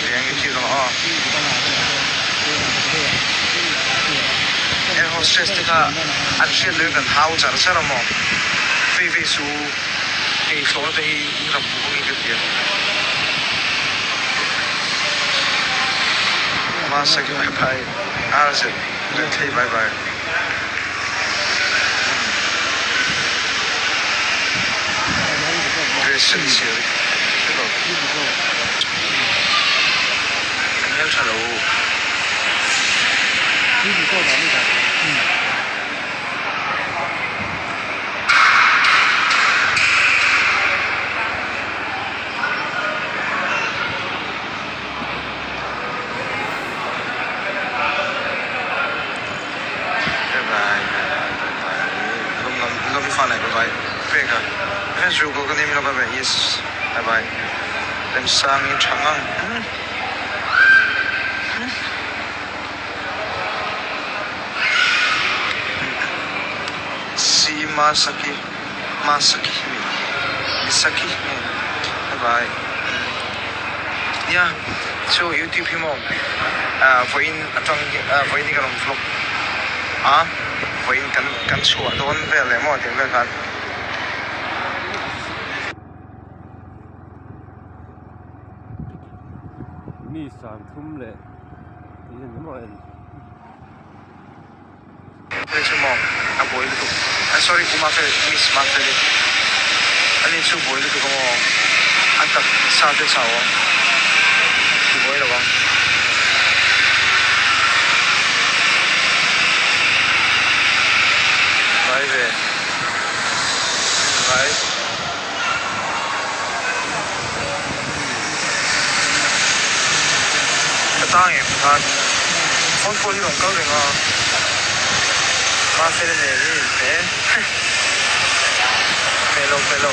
Ve ang youtube lamah aw. Air hostess te kha an hriat loin kan hau char char a maw? Vei vei su hei thlawhna te hi in ram puk angin ka ti a. Masaki bye bye RZ Rethei bye bye. Dress sen siar i hre lo. Ka hmeltha lo. Bye bye bye bye bye bye lawm lam lawm i fa leh bye bye pek a friends ru ko ka name ilo bye bye yes bye bye remsang i tha ngang umm si masaki masaki mi misaki nge bye bye nia chu youtube hi maw vawiin atang vawiin hi ka rawn vlog a vawiin kan kan chhuah dawn vel leh maw tih vel khan. Mi sangthum leh tih a ni maw en. Hei chu maw a buai lutuk a sorry pu Mafel miss Mafeli ani chu buai lutuk a maw a tak sa te chau ang ti buai lo ang. Vai ve vai. Ka tang em khan phone call hi rawn kal reng a mahse nen hi he hmeh lo hmeh lo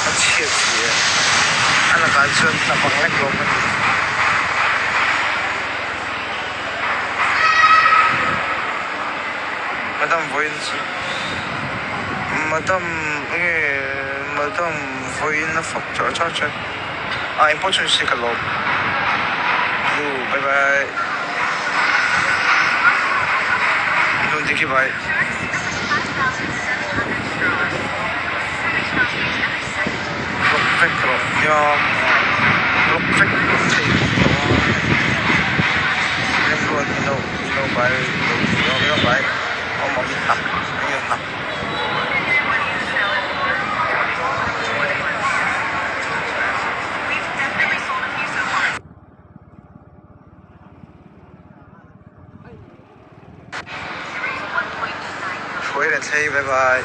a chhiat si e a lakah chuan hnap ang lek lawm ka ni. Madam vawiin chu Madam nge Madam vawiin a fak char char che a engpawh chu ni se ka lawm Blue bye bye Nun diki bye. Block vek rawh nia block vek thei bawk lo a remruat i lo i lo bai lo tih awm i lo bai awm awm i hnap eng nge hnap. Hruai leh thlei bye bye.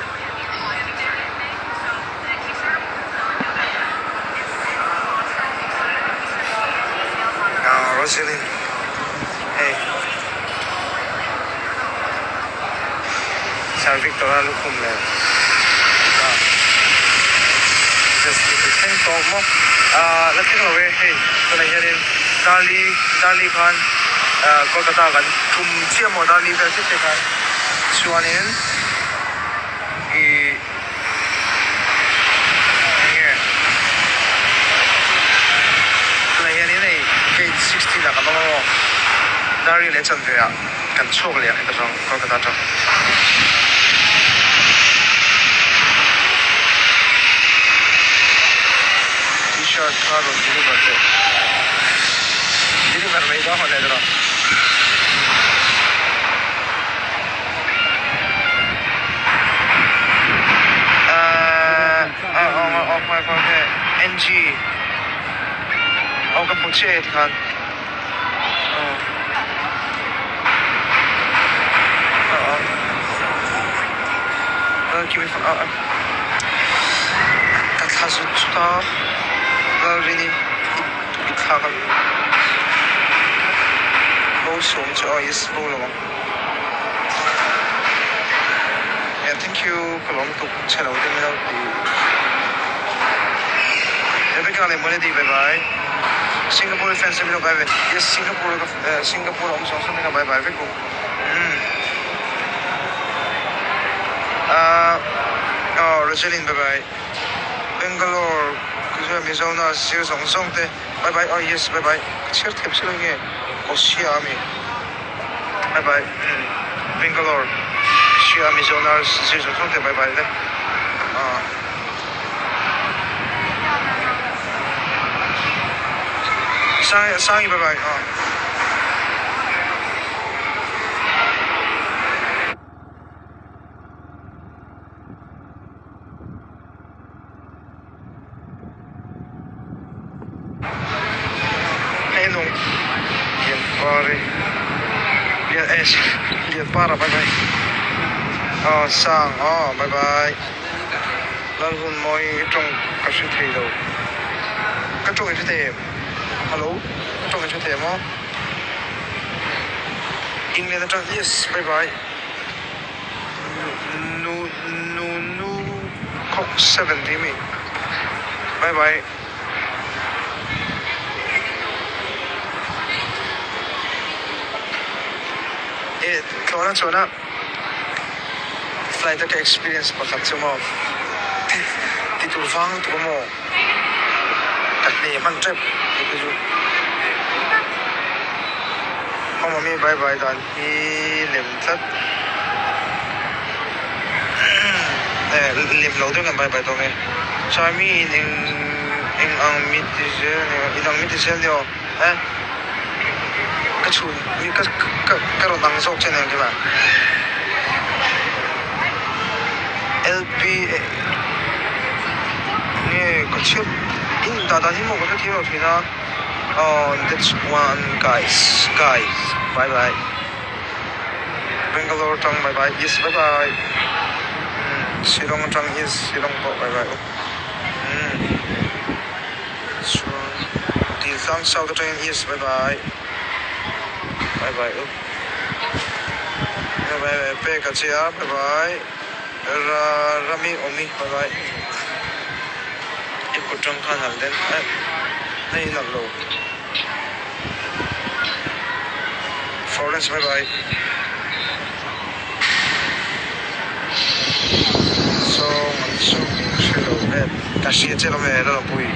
Ah Roselyn hei Sir Victor a lukhum leh ah just i thleng tawh maw ah la thleng lo e hei tunah hianin Darli Darli khan ah Kolkata kan tum chiah maw Darli vel chiah chiah khan chuanin ih enge tunah hianin hei gate 16 ah kan awm a maw Darli leh chanve ah kan chhuak leh ang heta tang Kolkata atang. T-shirt kha rawn deliver teh. Deliver mai dawn hawn leh rawh. NG aw ka hmu chiah e tikhan. Ka thla zut zut a Lalrini i thlak a bo sawm chu a yes bo lo ang thank you ka lawm tuk chhe lo te min lo ti Rebecca leh Melody bye bye Singapore fans te min lo bye bye yes Singapore ka Singapore a awm zawng zawng te kha bye bye vek u umm ah aw Roselyn bye bye Bangalore. Mizoram Mizo nurse zir zawng zawng te bye bye oh yes bye bye ka chhiar thiam si lo nge Kawsia ami bye bye umm Bangalore Asia Mizo nurse zir zawng zawng te bye bye le ah. Sangi Sangi bye bye ah. Hei nung lian par hi lian eh lian par ah bye bye aw sang aw bye bye Lalhunmawi tawng ka hre thei lo ka tawng i hre thei em hello ka tawng i hre thei em aw England atang yes bye bye. Nu nu nu khawk 70 mi bye bye. E tlawna chuana flight a ka experience pakhat chu maw ti ti tur vang lutuk a maw ka hne hman tep hei te chu aw mami bye bye dan hi lem tlat eh lem lo deuh hian bye bye dawn e chuan mi in eng eng ang mi ti zel ni aw in ang mi ti zel ni aw eh ka chhun mi ka ka ka rawn ang zawk che nen kima L P nge ka chhiat in dah dan hi maw ka hrethiam lo thin a aw that's one guys guys bye bye. Bangalore tang bye bye yes bye bye umm Shillong atang yes Shillong pawh bye bye aw umm chuan Diltlang south atangin yes bye bye bye bye aw bye bye pek a che a bye bye ra rami awmi bye bye i kut tang khan nalh den eh hei nalh lo. Florence bye bye Sawng an chu hre lo vel ka hria che lo e Lalawpui.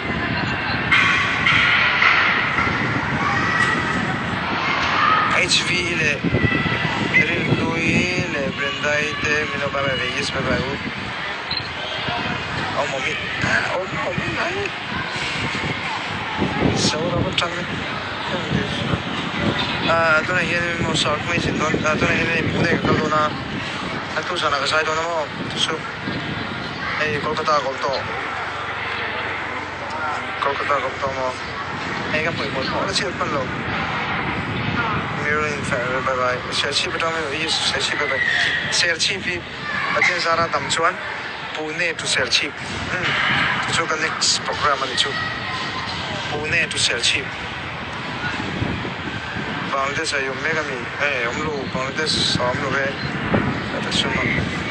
HV leh Rinhlui leh Brendai te min lo bye bye ve yes bye bye u. Awm awm i awm awm i nai. Mizoram atang ah tunah hian maw sark mai zin dawn ah tunah hian hei pune ka kal dawn a a tu zanah ka zai dawn a maw chu hei kolkata ka awm tawh kolkata ka awm tawh maw hei ka hmuih hmuh hmuh na chhiat hman lo mirror in bye bye serchhip atang serchhip bye bye serchhip hi. Pathian zara dam chuan Pune to Serchhip umm chu chu ka next program a ni chu Pune to Serchhip Bangladesh ah i awm mek a mi eh awm lo Bangladesh ah awm lo e ka ta sum a.